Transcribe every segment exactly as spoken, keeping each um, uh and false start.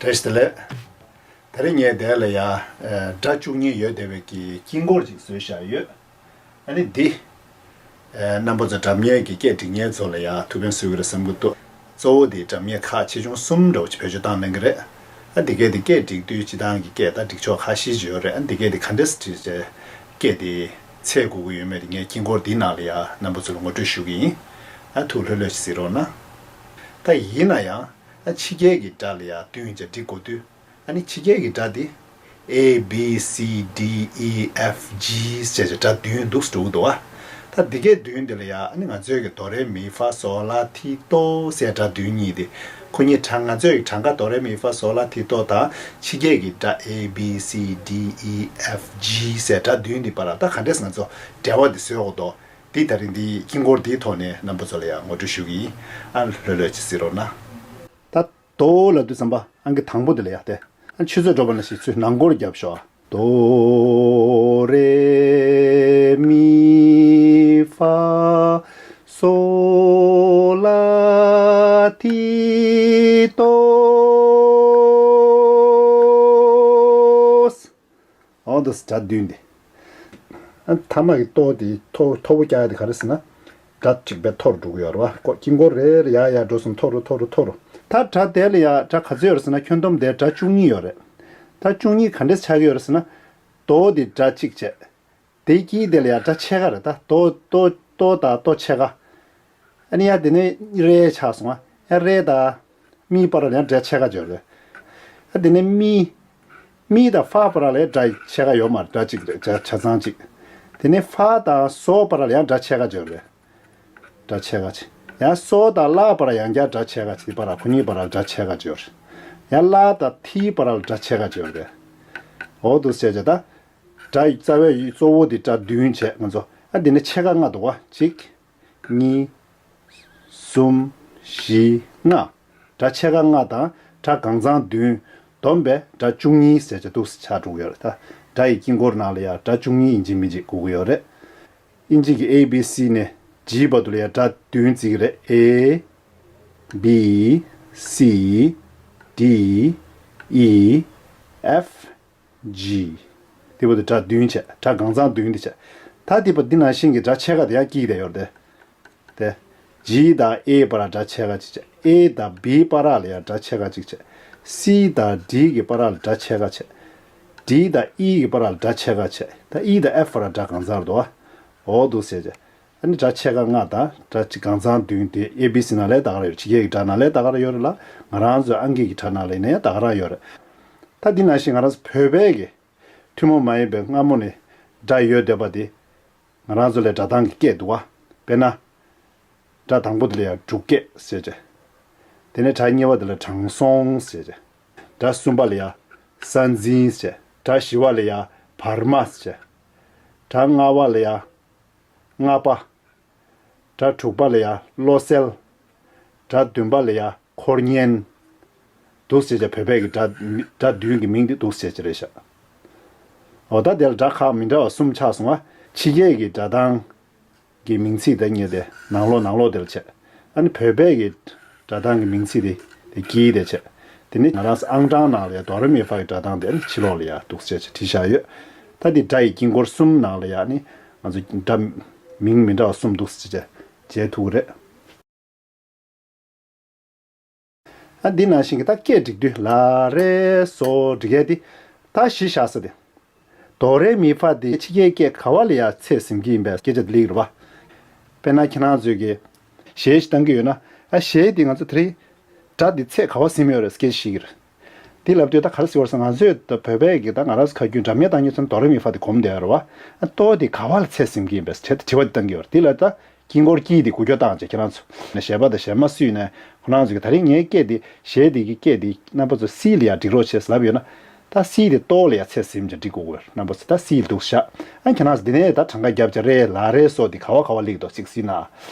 བཀྲ་ཤིས་བདེ་ལེགས། དེ་རིང་ངས་འདིར་ལ་ཡ་སྒྲ་བཅུ་གཉིས་ཡོད་བསྡད་པའི་གི་དཀྱིལ་འཁོར་ཅིག་བཟོས་བཞག་ཡོད། ཨ་ནི་འདི་རྣམ་པ་ཚོ་སྒྲ་སྙན་གྱི་སྐད་སྒྲིག་མཁན་ཚོ་ལ་ཡ་ཐུགས་ཕན་གསོས་ཀྱི་རེད་བསམ་གྱི་འདུག་གཙོ་བོ་དེ་སྒྲ་སྙན་ཁག་ཆེ་ཆུང་གསུམ་འདྲ་བོ་ཅིག་བེད་སྤྱོད་བཏང་གནང་གི་རེད། ཨ་འདི་སྐད་དེ་སྐད་སྒྲིག་དུས་སྤྱི་བཏང་གི་སྐད་དང་སྒྲིག་ཕྱོགས་ཁ་ཤས་ཅིག་ཡོད་རེད། ཨ་འདི་སྐད་དེ་ག་འདྲས་སེ་བྲིས་བྱས་སྐད་དེ་ཚད་དགོས་ཀྱི་ཡོད་མེད་དེ་ངས་དཀྱིལ་འཁོར་འདིའི་ནང་ལ་ཡ་རྣམ་པ་ཚོ་ལ་ངོ་སྤྲོད་ཞུ་གི་ཡིན། ཨ་ཐུགས་ལྷོད་ལྷོད་ཅིག་གཟིགས་རོགས་གནང་། ད་ཡིན་ན་ཡང་ཨ་ཕྱི་རྒྱལ་གྱི་སྒྲ་ལ་ཡ་བསྟུན་བྱས་སྒྲིག་དགོས་དུས། ཨ་ནི་ཕྱི་རྒྱལ་གྱི་སྒྲ་འདི་A B C D E F G ཟེར་བྱས་སྒྲ་བདུན་འདུག་སེ་འགྲོ་གི་འདུག་བ། ད་འདི་གའི་བདུན་འདི་ལ་ཡ་ཨ་ནི་ང་ཚོའི་གི་དོ་རེ་མི་ཧྥ་སོ་ལ་ཐི་ཏོ་ཟེར་སྒྲ་བདུན་གཉིས་དེ། ཁོ་གཉིས་གྲངས་ང་ཚོའི་གི་གྲངས་ཀ་དོ་རེ་མི་ཧྥ་སོ་ལ་ཐི་ཏོ་དང་ཕྱི་རྒྱལ་གྱི་སྒྲ་A B C D E F G ཟེར་སྒྲ་བདུན་འདི་བར་ལ་ད་ག་འདྲས་ང་ཚོ་འབྲེལ་བ་འདི་བཟོས་འོག་ཏོ། འདི་ད་རིང་འདི་དཀྱིལ་འཁོར་འདིའི་ཐོག་ནས་རྣམ་པ་ཚོ་ལ་ཡང་ངོ་སྤྲོད་ཞུ་གི་ཡིན། ཨ་ལྷོད་ལྷོད་ཅིག་གཟིགས་རོགས་གནང་། ད་དོ་ལབ་དུས་ཙམ་པ་ཨང་ཀི་དང་པོ་དེ་ལ་ཡ་སྟེ། ཨ་ཆུ་ཚོད་འགྲོ་བ་ན་ཞིག་ཚུར་ནང་སྐོར་རྒྱབ་ཤོག་དོ་རེ་མི་ཧྥ་སོ་ལ་ཐི་ཏོ། འོ་འདུག་སེ་སྒྲ་བདུན་འདི། ཨ་ཐ་མ་གི་ཏོ་དེ་མཐོ་མཐོ་པོ་རྒྱག་ཡ་དེ་ག་རེ་ཟེར་ན། སྒྲ་གཅིག་པའི་མཐོ་རུ་འགྲོ་གི་ཡོད་རེད་བ། ཀོ་དཀྱིལ་འཁོར་རེ་རེ་ཡར་ཡར་འགྲོ་སོང་མཐོ་རུ་མཐོ་རུ་མཐོ་རུ། ད་སྒྲ་དེ་ལ་ཡ་སྒྲ་ག་ཚོད་ཡོད་རེད་ཟེར་ན་ཁྱོན་བསྡོམས་དེ་སྒྲ་བཅུ་གཉིས་ཡོད་རེད། ད་བཅུ་གཉིས་ག་འདྲས་ཆགས་ཀྱི་ཡོད་རེད་ཟེར་ན། དོ་དེ་སྒྲ་གཅིག་བྱས། དེའི་དཀྱིལ་དེ་ལ་ཡ་སྒྲ་ཕྱེད་ཀ་རེད། ད་དོ་དོ་དོ་དང་དོ་ཕྱེད་ཀ་ཨ་ནི་ཡ་དེ་ནས་རེ་ཆགས་སོང་ང་། ཡ་རེ་དང་། མིའི་བར་ལ་ཡང་སྒྲ་ཕྱེད་ཀ་ཅིག་ཡོད་རེད། ཨ་དེ་ནས་མི། མི་དང་ཧྥ་བར་ལ་ཡང་སྒྲ་ཕྱེད་ཀ་ཡོད་མ་རེད། སྒྲ་གཅིག་རེད། ཆ་ཆ་ཚང་གཅིག་དེ་ནས་ཧྥ་དང་སོ་བར་ལ་ཡང་སྒྲ་ཕྱེད་ཀ་ཅིག་ཡོད་རེད། སྒྲ་ཕྱེད་ཀ་ཅིག་ཡང་སོ་དང་ལ་བར་ལ་ཡང་བསྐྱར་སྒྲ་ཕྱེད་ཀ་ཅིག་བར་ལ་ཁོ་གཉིས་བར་ལ་སྒྲ་ཕྱེད་ཀ་ཅིག་ཡོད་རེད། ཡང་ལ་དང་ཐི་བར་ལ་སྒྲ་ཕྱེད་ཀ་ཅིག་ཡོད་རེད། འོ་འདུག་སེ་བྱས་བྱས་ད། སྒྲ་ཡི་རྩ་བའི་ཡུལ་གཙོ་བོ་དེ་སྒྲ་བདུན་བྱས་ང་ཚོ། ཨ་དེ་ནས་ཕྱེད་ཀ་ལྔ་འདུག་བ། གཅིག་གཉིས། གསུམ། བཞི། ལྔ། སྒྲ་ཕྱེད་ཀ་ལྔ་དང་སྒྲ་གང་ཚང་བདུན། བསྡོམས་པས་སྒྲ་བཅུ་གཉིས་ཟེར་བྱས་འདུག་སེ་ཆགས་འགྲོ་གི་ཡོད་རེད་ད། སྒྲ་ཡི་དཀྱིལ་འཁོར་ནང་ལ་ཡ་སྒྲ་བཅུ་གཉིས་ཡིན་གཅིག་མིན་གཅིག་དགོས་ཀྱི་ཡོད་རེད། དབྱིན་ཇི་གི་A B C ནས་G བར་དུ་ལ་ཡ་སྒྲ་བདུན་བརྩི་གི་རེད། A B C D E F G དེ་བར་དུ་སྒྲ་བདུན་བྱས། སྒྲ་གང་ཚང་བདུན་དེ་བྱས། ད་དེ་བར་འདི་ནང་བཞིན་གྱི་སྒྲ་ཕྱེད་ཀ་དེ་ཡང་སྐྱིད་དེ་ཡོད་རེད་དེ། དེ། G དང་A བར་ལ་སྒྲ་ཕྱེད་ཀ་གཅིག་བྱས། A དང་B བར་ལ་ཡང་སྒྲ་ཕྱེད་ཀ་གཅིག་བྱས། C དང་D གི་བར་ལ་སྒྲ་ཕྱེད་ཀ་བྱས། D དང་E གི་བར་ལ་སྒྲ་ཕྱེད་ཀ་བྱས། ད་E དང་F བར་ལ་སྒྲ་གང་ཚང་རེད་དོ། འོ་འདུག་ཟེར་བྱས། ཨ་ནི་སྒྲ་ཕྱེད་ཀ་ལྔ་དང་སྒྲ་གཅིག་གང་ཚང་བདུན་དེ་A B C ནང་ལ་ད་ག་རང་ཡོད་རེད། ཕྱི་རྒྱལ་གྱི་སྒྲ་ནང་ལ་ད་ག་རང་ཡོད་རེད་ལ། ང་རང་ཚོའི་ཨང་ཀི་གི་སྒྲ་ནང་ལ་ཡིན་ན་ཡང་ད་ག་རང་ཡོད་རེད། ད་འདི་ནང་བཞིན་ང་རང་ཚོ་བོད་པའི་གི་ཐུན་མོང་མ་ཡིན་པའི་སྔ་མོ་ནས་སྒྲ་ཡོད་བསྡད་པ་དེ། ང་རང་ཚོ་ལ་སྒྲ་གདངས་ཀྱི་སྐད་འདུག་བ། དཔེར་ན། སྒྲ་དང་པོ་དེ་ལ་ཡང་འབྲུག་སྐད་ཟེར་བྱས། དེ་ནས་སྒྲ་གཉིས་པ་དེ་ལ་དྲང་སྲོང་ཟེར་བྱས། སྒྲ་གསུམ་པ་ལ་ཡང་ས་འཛིན་ཟེར་བྱས། སྒྲ་བཞི་པ་ལ་ཡང་བར་མ་ཟེར་བྱས། སྒྲ་ལྔ་པ་ལ་ཡང་རྔ་པ། སྒྲ་དྲུག་པ་ལ་ཡང་བློ་གསལ། སྒྲ་བདུན་པ་ལ་ཡང་འཁོར་སྙན། འདུག་ཟེར་བྱས་བོད་པའི་གི་སྒྲ་སྒྲ་བདུན་གྱི་མིང་དེ་འདུག་ཟེར་བྱས་རེད་ཤག་འོ་ད་དེ་ལ་སྒྲ་ཁག་མི་འདྲ་བ་གསུམ་ཆགས་སོང་བ། ཕྱི་རྒྱལ་གྱི་སྒྲ་གདངས་ཀྱི་མིང་ཚིག་དེ་གཉིས་དེ་ནང་ལོགས་ནང་ལོགས་དེ་ལ་བྱས། ཨ་ནི་བོད་པའི་གི་སྒྲ་གདངས་ཀྱི་མིང་ཚིག་དེ་དེ་དཀྱིལ་དེ་བྱས། དེ་ནི་ང་རང་ཚོ་ཨང་གྲངས་ནང་ལ་ཡང་དོ་རེ་མི་ཧྥ་གི་སྒྲ་གདངས་དེ་ཨ་ནི་ཕྱི་ལོགས་ལ་ཡང་འདུག་ཟེར་བྱས་བྲིས་བཞག་ཡོད། ད་འདི་སྒྲ་ཡི་དཀྱིལ་འཁོར་གསུམ་ནང་ལ་ཡང་ནི་ང་ཚོ་སྒྲ་མིང་མི་འདྲ་བ་གསུམ་འདུག་ཟེར་བྱས་མཇལ་ཐུབ་ཀྱི་རེད། ཨ་འདི་ནང་བཞིན་གྱི་ད་སྐད་སྒྲིག་དུས་ལ་རེ་སོ་སྒྲིག་ཡས་དེ་ད་གཞི་བཞག་ས་དེ། དོ་རེ་མི་ཧྥ་དེ་ཕྱི་རྒྱལ་སྐད་ག་བ་ལ་ཡང་ཚད་ཟིན་གྱི་ཡིན་པའི་སྐད་ཆ་དེ་སླེབས་ཀྱི་རེད་བ། དཔེར་ན་ཁྱེད་རང་ཚོས་ཀྱི་གཞས་ཤིག་བཏང་གི་ཡོད་ན། ཨ་གཞས་དེ་ང་ཚོ་དེ་རིང་སྒྲ་དེ་ཚད་ག་བ་ཟིན་ཡོད་རེད་སྐད་ཆ་བཤད་ཀྱི་རེད། དེ་ལབ་དུས་ད་ག་རེ་ཟེར་བ་རེད་ཟེར་ན། ང་ཚོས་ད་བོད་པའི་གི་ད་ང་རང་ཚོ་ཁ་རྒྱུན་སྒྲ་སྙན་བཏང་མྱོང་ཚོ་དོ་རེ་མི་ཧྥ་དེ་གོམས་བསྡད་ཡོད་རེད་བ། ཨ་ཏོ་དེ་ག་བ་ལ་ཚད་ཟིན་གྱི་ཡིན་པས་དྲི་བ་དེ་བཏང་གི་ཡོད་རེད། དེ་ལ་ད་དཀྱིལ་འཁོར་དཀྱིལ་དེ་འགུལ་སྐྱོད་བཏང་བྱས་ཁྱེད་རང་ཚོ་ནས་གཞས་པ་དང་གཞས་མ་སུས་ནས་ཁོ་རང་ཚོ་གི་ད་རིང་ངའི་སྐད་དེ་གཞས་དེ་གི་སྐད་དེ་རྣམ་པ་ཚོ་སི་ལ་ཡ་སྒྲིག་རོགས་བྱས་ལབ་ཡོད་ན། ད་སི་དེ་ཏོ་ལ་ཡ་ཚད་ཟིན་བྱས་སྒྲིག་དགོས་ཀྱི་ཡོད་རེད། རྣམ་པ་ཚོ་ད་སི་འདུག་ཤག་ཨ་ཁྱེད་རང་ཚོ་དེ་ནས་ད་གྲངས་ཀ་བརྒྱབ་བྱས་རེ་ལ་རེ་སོ་དེ་ག་བ་ག་བ་སླེབས་འདུག་ཅིག་སི་ན།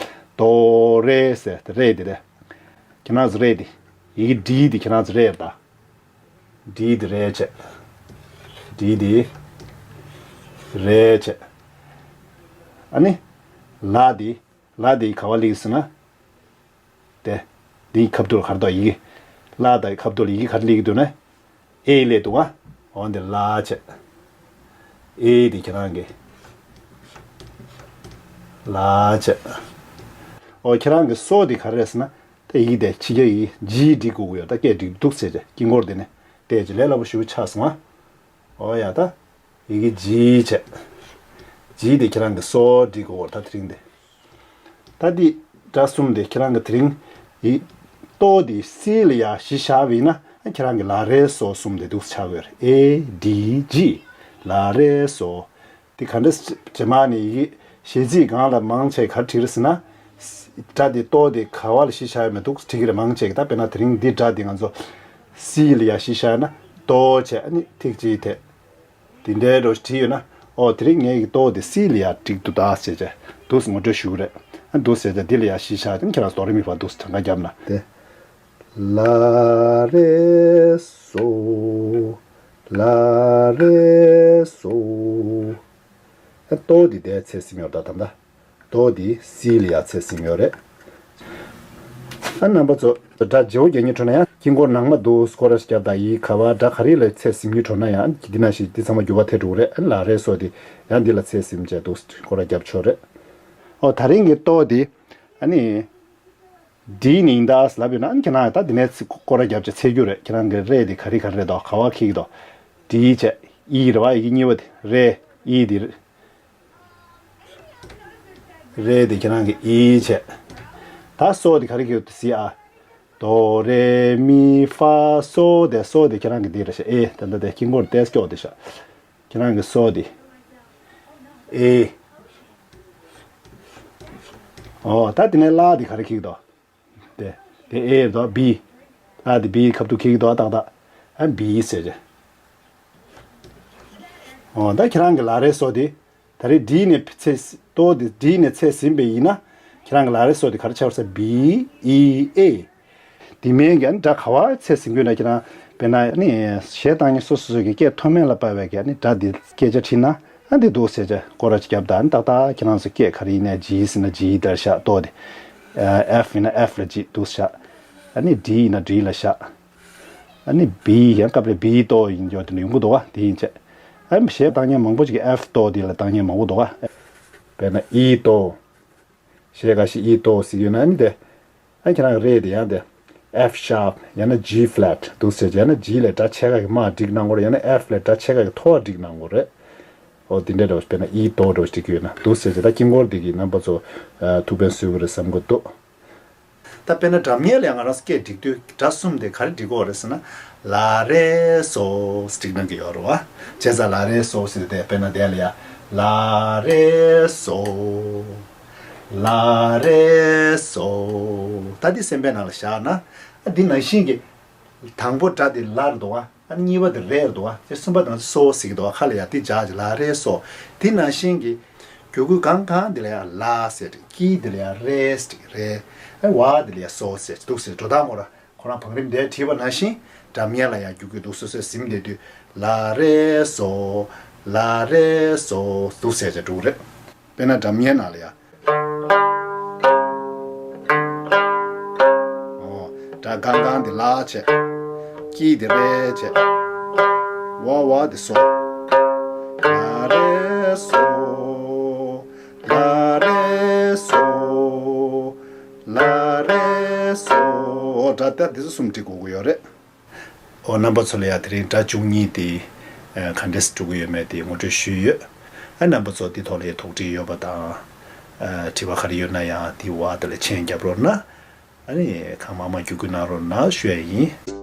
དོ་རེ་ཟེར་དེ་རེ་དེ་རེད། ཁྱེད་རང་ཚོ་རེད་དེ། ཡི་གེ་ཌི་དེ་ཁྱེད་རང་ཚོ་རེད་ད། ཌི་དེ་རེད་བྱས། ཌི་དེ་རེད་བྱས། ཨ་ནི། ལ་དེ། ལ་དེ་ག་བ་སླེབས་ཟེར་ན། དེ། དེའི་ཁ་ཐུག་ལ་ག་རེ་འདུག་ཡི་གེ་ལ་དེ་ཁ་ཐུག་ལ་ཡི་གེ་ག་རེ་སླེབས་འདུག་ན། ཨེ་སླེབས་འདུག་ག་འོ་འདི་ལ་བྱས། ཨེ་འདི་ཁྱེད་རང་གི་ལ་བྱས། འོ་ཁྱེད་རང་གི་སོ་འདི་ག་རེ་རེད་ཟེར་ན། ད་ཡི་གེ་དེ་ཕྱི་རྒྱལ་ཡི་ཇི་འབྲི་དགོས་ཀྱི་ཡོད། ད་སྐད་འབྲི་འདུག་ཟེར་བྱས་དཀྱིལ་འཁོར་འདི་ནས་བལྟས་བྱས་ལས་སླ་པོ་ཞེ་པོ་ཆགས་སོང་ཨ། འོ་ཡ་ད། ཡི་གེ་ཇི་བྱས། ཇི་དེ་ཁྱེད་རང་གི་སོ་འབྲི་དགོས་ད་དེ་རིང་དེ། ད་འདི་སྒྲ་གསུམ་དེ་ཁྱེད་རང་གི་དེ་རིང་ཡི་ཏོ་དེ་སི་ལ་ཡ་གཞི་བཞག་པ་ཡིན་ན་ཁྱེད་རང་གི་ལ་རེ་སོ་གསུམ་དེ་འདུག་ཆགས་ཡོད་རེད། ཨེ་ཌི་ཇི་ལ་རེ་སོ། དེ་ག་འདྲ་རྗེས་མ་ནས་ཡི་གེ་གཞས་ཚིག་སྒང་ལ་མང་ཆེ་ག་རེ་བྲིས་རེད་ཟེར་ན། སྒྲ་དེ་ཏོ་དེ་ག་བ་ལ་གཞི་བཞག་ཡོད་མེད་འདུག་བྲིས་ཀྱི་རེད་མང་ཆེ་གི། ད་དཔེར་ན་དེ་རིང་འདི་སྒྲ་དེ་ང་ཚོ་སི་ལ་ཡ་གཞི་བཞག་ན་ཏོ་བྱས་ཨ་ནི་ཐིག་གཅིག་དེ། དེ་འདྲའི་འགྲོ་བྲིས་ཡོད་ན། ཨོ་དེ་རིང་ངས་ཀྱི་ཏོ་དེ་སི་ལ་ཡ་འགྲིག་འདུག་ད་ཟེར་བྱས་འདུག་ངོ་སྤྲོད་ཞུ་གི་རེད། ཨ་འདུག་ཟེར་བྱས་འདི་ལ་ཡ་གཞི་བཞག་ཅིང་ཁྱེད་རང་སོ་རེ་མི་ཕ་འདུག་གྲངས་ཀ་བརྒྱབ་ན། དེ་ལ་རེ་སོ། ལ་རེ་སོ། ཨ་ཏོ་དེ་དེ་ཚེ་སིམ་ཡོད་ད་ད་ད། ཏོ་དེ་སི་ལ་ཡ་ཚེ་སིམ་ཡོད་རེད། ཨ་རྣམ་པ་ཚོ་སྒྲ་བརྗེ་བོ་རྒྱག་སྙིང་བྲོ་ན་ཡང་དཀྱིལ་འཁོར་ནང་མ་འདུག་སྐོར་ར་ཞིག་བརྒྱབ་དང་ཡིག་ག་བ་སྒྲ་ག་རེ་ལ་ཚེ་སིམ་སྙིང་བྲོ་ན་ཡང་འདི་ན་ཞིག་འདི་ཚང་མ་འགྱུར་བ་ཐེབས་འགྲོ་གི་རེད། ཨ་ལ་རེ་སོ་དེ་ཡང་འདི་ལ་ཚེ་སིམ་བྱས་འདུག་སྐོར་ར་བརྒྱབ་ཆོག་རེད། ཨོ་ད་རིང་གི་ཏོ་དེ་ཨ་ནི་འདི་ནི་ཡིན་ད་ལབ་ཡོད་ན་ཨ་ནི་ཁྱེད་རང་ད་འདི་ནས་སྐོར་ར་བརྒྱབ་བྱས་ཚེ་རྒྱུ་རེད། ཁྱེད་རང་གི་རེ་དེ་ག་རེ་ག་རེ་རེད་དོ་ག་བ་ཁེག་གི་དོ། འདི་བྱས་ཨི་རེད་བ་ཡི་གེ་གཉིས་པ་དེ་རེ་ཨི་དེ་རེད། རེ་དེ་ཁྱེད་རང་གི་ཨི་བྱས། ད་སོ་དེ་ག་རེ་ཁེག་དེ་སི་ཨ། དོ་རེ་མི་ཧྥ་སོ་དེ་སོ་དེ་ཁྱེད་རང་གི་འདི་རེད་ཤག་ཨེ་ད་ད་དེ་དཀྱིལ་འཁོར་ཏེ་སྐྱོག་དེ་ཤག་ཁྱེད་རང་གི་སོ་དེ་ཨེ། ཨོ་ད་དེ་ནས་ལ་དེ་ག་རེ་ཁེག་དོ། དེ་དེ་ཨེ་དོ་བི། ཨ་དེ་བི་ཁབ་ཏུ་ཁེག་དོ་ཏག་ཏག་ཨ་བི་ཟེར་བྱས། ཨོ་ད་ཁྱེད་རང་གི་ལ་རེ་སོ་དེ། ད་རེས་འདི་ནས་ཚེ་ཏོ་དེ་འདི་ནས་ཚེ་ཟིན་པ་ཡིན་ན། ཁྱེད་རང་གི་ལ་རེ་སོ་དེ་ག་རེ་ཆགས་ས་བི་ཨི་ཨེ། དེ་མིན་གྱི་ཨ་ནི་སྒྲ་ག་བ་ཚེ་ཟིན་དགོས་ན་ཁྱེད་རང་དཔེར་ན་ཨ་ནི་གཞས་བཏང་མཁན་སོ་སོ་སོ་གི་སྐད་མཐོ་དམན་ལ་དཔག་པའི་གི་ཨ་ནི་སྒྲ་འདི་སྐད་ཆ་དྲིས་ན་ཨ་འདི་འདུག་ཟེར་བྱས་སྐོར་ར་ཅིག་བརྒྱབ་ད་ཨ་ནི་ཏག་ཏག་ཁྱེད་རང་ཚོ་སྐད་ག་རེ་ཡིན་ནའི་ཇི་ཟེར་ན་ཇི་ལྟར་བཞག་ཏོ་དེ། ཨེཕ་ཡིན་ན་ཨེཕ་ལ་ཇི་འདུག་བཞག་ཨ་ནི་ཌི་ཡིན་ན་ཌི་ལ་བཞག་ཨ་ནི་བི་ཡང་སྐབས་རེ་བི་ཏོ་ཡིན་ཡོད་དེ་ཡོང་གི་འདུག་ག་དེ་ཡིན་བྱས། ཨ་ནི་གཞས་བཏང་མཁན་མང་པོ་ཅིག་གིས་ཨེཕ་ཏོ་དེ་ལ་བཏང་མཁན་མང་པོ་འདུག་ག་དཔེར་ན་ཨི་ཏོ། གཞས་འགའ་ཞིག་ཨི་ཏོ་ཟེར་ཡོད་ན་ཨ་ནི་དེ། ཨ་ཁྱེད་རང་གི་རེད་དེ་ཡང་དེ། F sharp ཡང་ན་G flat འདུག་ཟེར་བྱས་ཡང་ན་G ལས་སྒྲ་ཆེ་ཁ་གི་དམའ་བསྒྲིགས་གནང་དགོས་རེད། ཡང་ན་F ལས་སྒྲ་ཆེ་ཁ་གི་མཐོ་བ་བསྒྲིགས་གནང་དགོས་རེད། ཨོ་དེ་འདྲ་འདྲ་བོ་དཔེར་ན་ཨི་ཏོ་འདྲ་བོ་བསྒྲིགས་ཀྱི་ཡོད་ན་འདུག་ཟེར་བྱས་ད་དཀྱིལ་འཁོར་འདི་གི་རྣམ་པ་ཚོ་ཐུགས་ཕན་གསོས་ཀྱི་རེད་བསམ་གྱི་འདུག་ད་དཔེར་ན་སྒྲ་སྙན་ལ་ཡང་ང་རང་སྐད་སྒྲིག་དུས་སྒྲ་གསུམ་དེ་ག་རེ་སྒྲིག་དགོས་རེད་ཟེར་ན། ལ་རེ་སོ་སྒྲིག་གནང་གི་ཡོད་རེད་བ། བྱས་ཙང་ལ་རེ་སོ་ཟེར་ཏེ་དཔེར་ན་དེ་ལ་ཡ། ལ་རེ་སོ། ལ་རེ་སོ། ད་འདི་སེམས་པའི་ནང་ལ་བཞག་ན། འདི་ནང་བཞིན་གྱི། དང་པོ་སྒྲ་དེ་ལ་རེད་འདུག་བ། ཨ་ནི་གཉིས་པ་དེ་རེ་རེད་འདུག་བ། དེ་གསུམ་པ་དང་སོ་ཟེར་གྱི་འདུག་བ། ཁ་ལ་ཡ་དེ་སྦྱར་གྱི་ལ་རེ་སོ། དེ་ནང་བཞིན་གྱི། རྒྱུད་སྐུད་གང་གང་དེ་ལ་ཡ་ལ་ཟེར་ཏེ། ཀི་དེ་ལ་ཡ་རེ་ཟེར་ཏེ་རེ། ཨ་ཝ་དེ་ལ་ཡ་སོ་ཟེར་ཏེ་འདུག་ཟེར་འགྲོ་སྟངས་ངོ་ར། ཁོ་རང་བང་རིམ་དེ་བྲིས་པ་ནང་བཞིན་སྒྲ་སྙན་ལ་ཡང་རྒྱུད་སྐུད་འདུག་སོ་སོས་ཟིན་བསྡད་དུས་ལ་རེ་སོ། ལ་རེ་སོ་འདུག་ཟེར་བྱས་འགྲོ་གི་རེད། དཔེར་ན་སྒྲ་སྙན་ནང་ལ་ཡང་། ཨོ། སྒྲ་གང་གང་དེ་ལ་བྱས། ཀི་དེ་རེ་བྱས། ཝ་ཝ་དེ་སོ། ལ་རེ་སོ། ལ་རེ་སོ། ལ་རེ་སོ། སྒྲ་ད་དེ་ཚོ་གསུམ་འབྲི་དགོས་ཀྱི་ཡོད་རེད། ཨོ་རྣམ་པ་ཚོ་ལ་ཡང་དེ་རིང་སྒྲ་བཅུ་གཉིས་དེ་ག་འདྲས་འགྲོ་གི་ཡོད་མེད་དེ་ངོ་སྤྲོད་ཞུས་ཡོད། ཨ་རྣམ་པ་ཚོ་དེ་ཐོག་ལ་ཡང་དོགས་འདྲི་ཡོད་པ་དང་། དྲི་བ་ག་རེ་ཡོད་ན་ཡང་དེ་བ་དེ་ལ་མཆན་རྒྱབ་རོགས་གནང་། ཨ་ནི་གང་མང་མང་བརྒྱུད་སྐུལ་གནང་རོགས་གནང་ཞུ་ཡ་ཡིན།